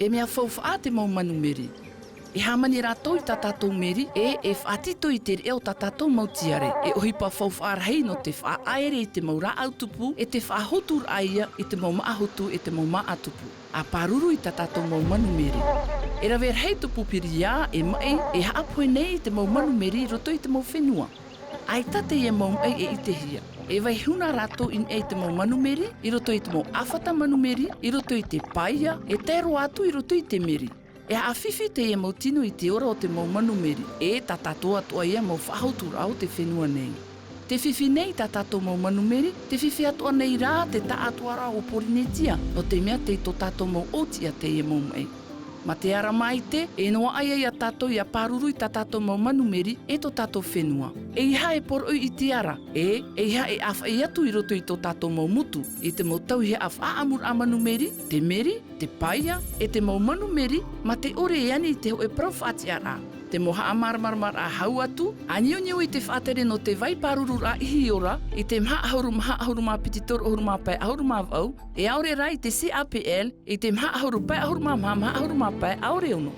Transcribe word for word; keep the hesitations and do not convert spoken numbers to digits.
E mea faufaʻa te mau manu meri. E hāmani rātou i tā tātou meri, e, e faʻatito i te reʻa o tā tātou mau tiare. E ʻohipa faufaʻa rahi nō te faʻaʻaere i te mau rāʻau tupu, e te faʻahoturaʻa ia i te mau māʻa hotu, e te mau māʻa tupu. A pāruru i tā tātou mau manu meri. E rave rahi tō pūpiri ia, e maʻi, e haʻapohe nei i te mau manu meri i roto i te mau fenua. ʻAita teie mau maʻi e ʻitehia. E vai huna rātou i niʻa i te mau manu meri, i roto i te mau ʻāfata manu meri, i roto i te paia, e tae roa atu i roto i te meri. E haʻafifi teie mau tino i te ora o te mau manu meri, e tā tātou atoʻa ia mau faʻahoturaʻa o te fenua nei. Te fifi nei tā tātou mau manu meri, te fifi atoʻa nei rā te taʻatoʻaraʻa o Porinetia, nō te mea tei tō tātou mau ʻōtiʻa teie mau maʻi. Mā te ara maite, e noaʻa ia tātou ʻia pāruru i tā tātou mau manu meri, e tō tātou fenua. ʻEiaha e poroʻi i te ara, e, ʻeiaha e ʻāfaʻi atu i roto i tō tātou mau motu, i te mau tauihaʻa faʻaʻamuraʻa manu meri, te meri, te paia, e te mau manu meri, mā te ʻore e ani i te hōʻē parau faʻatiʻaraʻa. Te mau haʻamāramaramaraʻa hau atu, ʻāniuniu i te faʻatere nō te vai pārururaʻa ihi ora, i te maha ʻahuru mā, ʻahuru mā piti, toru ʻahuru mā pae, ʻahuru mā vaʻu, e ʻaore rā i te C A P L, i te maha ʻahuru pae, ʻahuru mā maha, maha ʻahuru mā pae, ʻaore ono.